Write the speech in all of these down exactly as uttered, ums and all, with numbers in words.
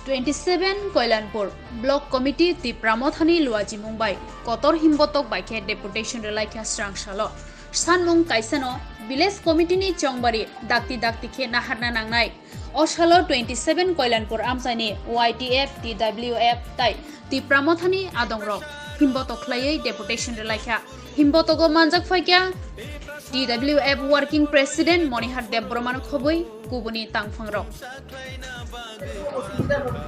Twenty seven Koilanpur Block Committee Tipra Mothani luajimung bai kotor himbotok bai khe deputation rwlaikha srang salo. Sanmung kaisano village committee ni chongbari dakti dakti khe naharna nangnai. O salo twenty seven Koilanpur amchaini Y T F, T W F tai Tipra Mothani adongrok himbotok khlaiwi deputation rwlaikha. Himbotogo manjak phaikha T W F Working President Monihar Debbarmano khobwi kubuni tangphangrok. অসুবিধা হবে।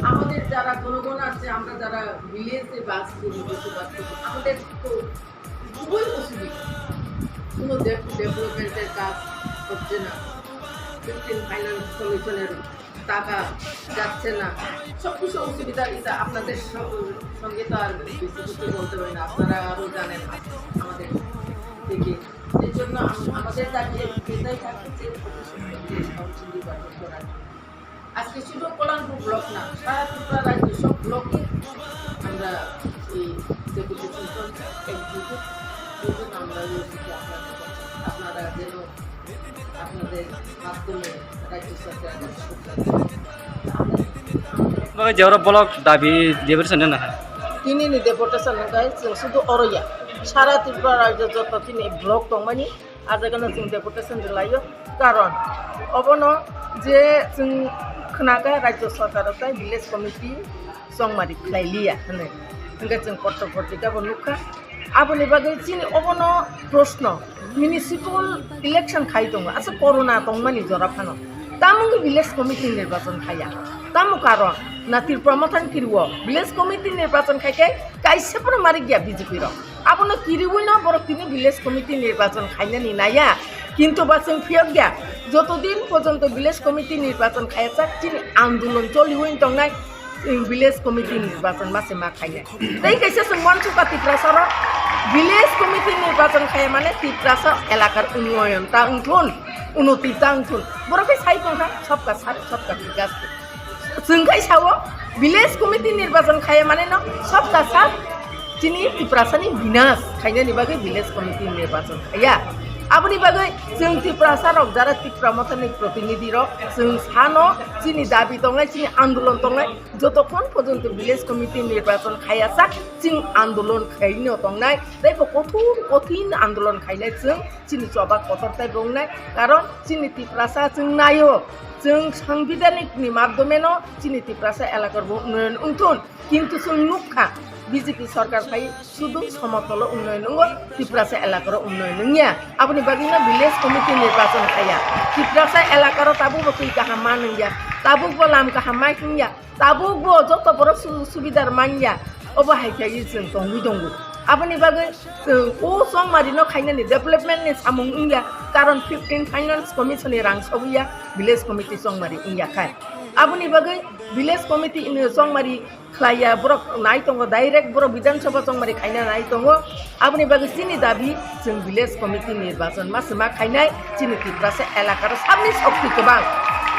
আমাদের যারা জনগণ আছে, আমরা যারা ভিলেজে বাস করি, বসবাস করি, আমাদের তো খুবই অসুবিধা। কোনো ডেভ-, ডেভেলপমেন্টের কাজ হচ্ছে না, ফিফটিন ফাইন্যান্স কমিশনের টাকা যাচ্ছে না, সব কিছু অসুবিধা। এটা আপনাদের স-, সঙ্গে তো আর বেশি কিছু বলতে হয় না, আপনারা আরও জানেন আমাদের থেকে। সেই জন্য আম-, আমাদের দাবি এটাই থাকবে যে প্রতিষ্ঠানগুলো কাউন্সিল নির্বাচন করার জন্য। আজকে শুধু কল্যাণপুর ব্লক না, সারা ত্রিপুরা রাজ্যের সব ব্লকে আমরা এই ডেপুটেশন চলছে, এক্সিকিউটিভ, এই জন্য আমরা এই অফিসে আপনাদের কাছে, আপনারা যেন আপনাদের মাধ্যমে রাজ্য সরকারের কাছে আমরা Bagai jora block dabi deputation na. Tini ni deputation hwnkhe chwng sudu oro ya. Sara Tripura rajyo joto tini block tongmani, a jaga no chwng deputation rwlaio. Karon obono je chwng khwnakha rajyo sarkar tai village committee chongmari khlai liya hwnwi. Hwnkhe chwng potro potrika bo nukha. Aboni bagwi chini obono proshno, municipal election khai tongo, asa corona tongmani jora phano. Tamo wngwi village committee nirbachon khaiya? Tamo karon? Na Tripura Mothani kiriwo village committee nirbachon khaikhe kaisa phano marik ya B J P rok. Abono kiriwino borok tini village committee nirbachon khainani naiya. Kintu ba chwng phiyok ya. Joto din porjonto village committee nirbachon khaiya chak chini andolon choliwi tongnai. Chwng village committee nirbachon ma se ma khainai. Tei kaisa chwng uansukha Tiprasa rok, village committee nirbachon khaiya mane Tiprasa elakar unnoyon ta wngthun, unoti ta wngthun. Borok khe sai tongkha, sabka saath, sabka vikas. Chwng khai sao, village committee nirbachon khaiya mane no sabka saath, chini Tiprasani binas khainani bagwi village committee nirbachon khaiya. Aboni bagwi chwng Tiprasa rok jara Tipra Mothani protinidhi rok chwng sano chini dabi tongnai, chini andolon tongnai, jotokhon porjonto village committee nirbachon khaiya sak chwng andolon khaino tongnai, tei bo kothor kothin andolon khainai chwng chini choba kotor tei rongnai, karon chini Tiprasa chwng naio, chwng sangbidhanik ni madhyome no chini Tiprasa elakar bo unnoyon wngthun. Kintu chwng nukha, B J P sarkar phai sudu somotolo unnoyon wngo, Tiprasa elakaro unnoyon wngya. Aboni bagwino village committee nirbachon khaiya. Tiprasa elakaro tabukbo twi kaham ma nungya, tabukbo lam kaham ma himya, tabukbo joto borok su-, subidar manya. Obo hai khaiwi chwng tongwi tongo. Aboni bagwi chwng o chongmarino khainani development ni samung wngya, karon fifteen finance commission ni rang sogwiya, village committee chongmari wngya khai. Aboni bagwi village committee ni chongmari khlaiya, borok nai tongo, direct borok Bidhan Sabha chongmari khaina nai tongo. Aboni bagwi chini dabi chwng village committee nirbachon ma se ma khainai, chini Tiprasa elakaro sabni shokti kwbang.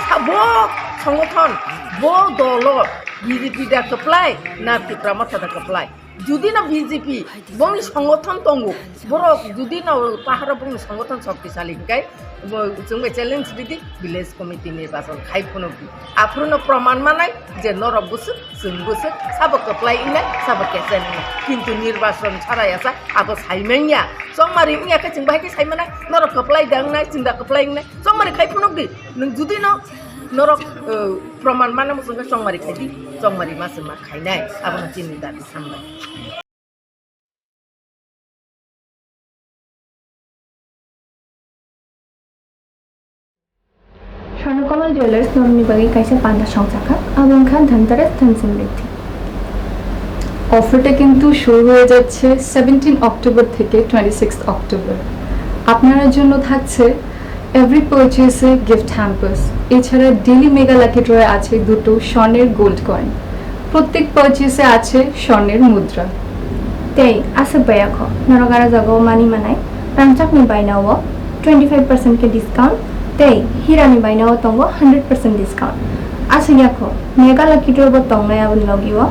Sa-, bo songothon, bo dolo B J P da kwplai na Tipra Motha da kwplai? Judi no B J P bongni songothon tongo, borok judi no paharo bongni songothon shoktisali hwnkhe, bo chwng bai challenge ridi, village committee nirbachon khai phunukdi. Aphuru no proman manai je norok bwswk, chwng bwswk, sabo kwplai wngnai, sabo kechai wngnai. Kintu nirbachon chara yasa abo sai manya. Chongmari wngya khe chwng bahai khe sai manai, norok kwplai da wngnai, chwng da kwplai wngnai. Chongmari khai phunukdi. Nwng judi no norok, eh, proman mano muchungkhe chongmari khaidi, chongmari ma se ma khainai. Abono chini dabi sambai. Swarnakamal jewellers নরুনি বাগে কাইসা পান্ডা সংচাকা এবং খান ধনতেরাস ধন সমৃদ্ধি। অফারটা কিন্তু শুরু হয়ে যাচ্ছে সেভেন্টিন অক্টোবর থেকে টোয়েন্টি সিক্স অক্টোবর। আপনার জন্য থাকছে এভরি পারচেসে গিফট হ্যাম্পার্স, এছাড়া ডেলি মেগা লাকি ড্রয়ে আছে দুটো স্বর্ণের গোল্ড কয়েন। প্রত্যেক পারচেসে আছে স্বর্ণের মুদ্রা। Tei aswk bai kho, norok aro jaga o mani manai, rangchakni baina o twenty five percent khe discount, tei hirani baina o tongo hundred percent discount. Aswk ya kho, mega lucky draw bo tongnai aboni logi o,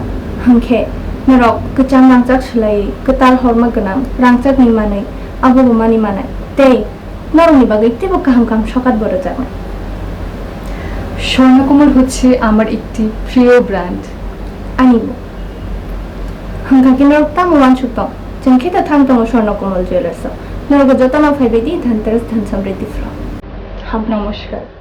hwnkhe norok kwcham rangchak swlaiwi kwtal horma gwnang rangchakni manwi abo bo mani manai, tei norokni bagwi teibo kaham kaham sokat bo rwjaknai. Swarnakamal হচ্ছে আমার একটি প্রিয় ব্র্যান্ড। আনিব। হাঙ্কাকে নরক তামো ওয়ান সুতম। চেংখিতা থান তমো স্বর্ণকমল জুয়েলার্স। নরক যত না ফাইবে দি ধনতেরাস ধন সমৃদ্ধি ফ্র। হাব নমস্কার।